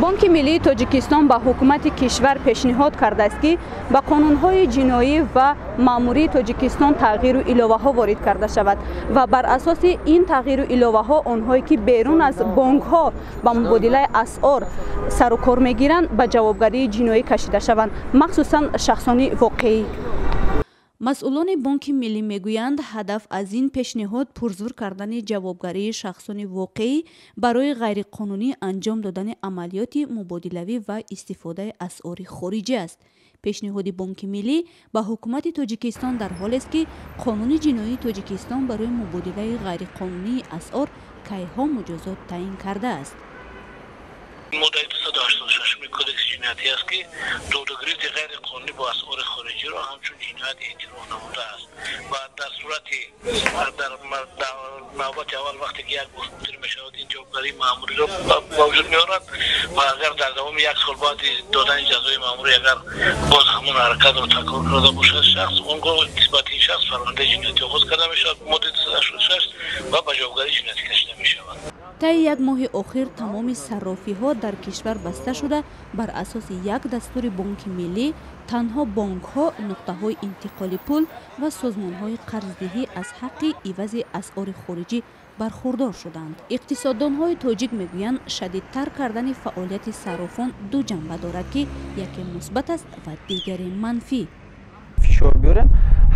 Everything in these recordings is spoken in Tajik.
Бонки миллии Тоҷикистон ба ҳукумати кишвар пешниҳод кардааст, ки ба қонунҳои ҷиноӣ ва маъмурии Тоҷикистон тағйиру иловаҳо ворид карда шавад ва бар асоси ин тағйиру иловаҳо онҳое ки берун аз бонкҳо ба мубодилаи асъор сару кор мегиранд, ба ҷавобгарии ҷиноӣ кашида шаванд, махсусан шахсони воқеӣ. Масъулони Бонки миллӣ мегӯянд, ҳадаф аз ин пешниҳод пурзур кардани ҷавобгарии шахсони воқеӣ барои ғайриқонунӣ анҷом додани амалиёти мубодилавӣ ва истифодаи асъори хориҷӣ аст. Пешниҳоди Бонки миллӣ ба ҳукумати Тоҷикистон дар ҳолест, ки қонуни ҷиноии Тоҷикистон барои мубодилаи ғайриқонунии асъор кайҳо муҷозот таъин кардааст. Моддаи 286 Кодекси ҷиноятӣ аст, ки додугирифти ғайриқонунӣ бо асъори хориҷиро ҳамчун ҷиноят эътироф намудааст ва дар сурати дар навбати аввал, вақте ки як бор содир мешавад, ин ҷавобгарии маъмуриро ба вуҷуд меорад ва агар дар давоми як сол баъди додани ҷазои маъмурӣ агар боз ҳамон ҳаракатро такрор карда бошад шахс, он гоҳ нисбати ин шахс парвандаи ҷиноятӣ оғоз карда мешавад, моддаи 286, ва ба ҷавобгарии ҷиноятӣ кашида мешавад. Таи як моҳи охир тамоми саррофиҳо дар кишвар баста шуда, бар асоси як дастури Бонки миллӣ танҳо бонкҳо, нуқтаҳои интиқоли пул ва созмонҳои қарздиҳӣ аз ҳаққи ивази асъори хориҷӣ бархурдор шуданд. Иқтисоддонҳои тоҷик мегӯянд, шадидтар кардани фаъолияти саррофон ду ҷанба дорад, ки яке мусбат аст ва дигаре манфӣ. Фишор биёрем,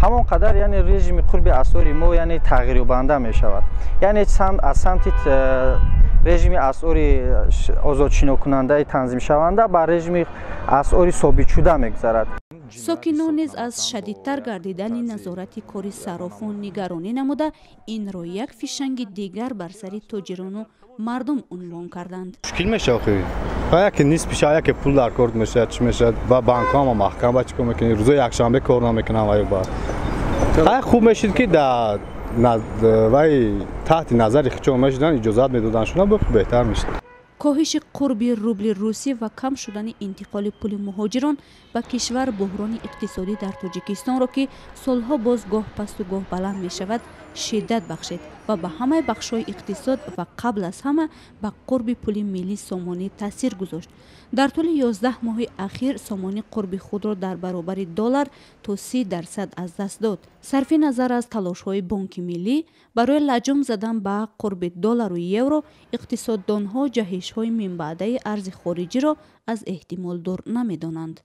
ҳамон қадар, яъне режими қурби асъори мо, яъне тағйирёбанда мешавад, яъне аз самти режими асъори озодшинокунандаи танзимшаванда ба режими асъори собитшуда мегузарад. Сокинон низ аз шадидтар гардидани назорати кори саррофон нигаронӣ намуда, инро як фишанги дигар бар сари тоҷирону мардум унвон карданд. Мушкил мешавад охи, яке нист мешавад, яке пул дар кор мешавад, чӣ мешавад, ва банкҳо ҳама маҳкам, ба чӣ кор мекунӣ? Рӯзои якшанбе кор намекунам. Вай ба хай хуб мешид, ки дар вай таҳти назари хичон мешудан, иҷозат медодан шуна, беҳтар мешид. Коҳиши қурби рубли русӣ ва кам шудани интиқоли пули муҳоҷирон ба кишвар буҳрони иқтисодӣ дар Тоҷикистонро, ки солҳо боз гоҳ пасту гоҳ баланд мешавад, шиддат бахшид ва ба ҳамаи бахшҳои иқтисод ва қабл аз ҳама ба қурби пули миллӣ сомонӣ таъсир гузошт. Дар тӯли 11 моҳи ахир сомонӣ қурби худро дар баробари доллар то 30% аз даст дод. Сарфи назар аз талошҳои Бонки миллӣ барои лаҷом задан ба қурби доллару евро, иқтисоддонҳо ҷаҳишҳои минбаъдаи арзи хориҷиро аз эҳтимол дур намедонанд.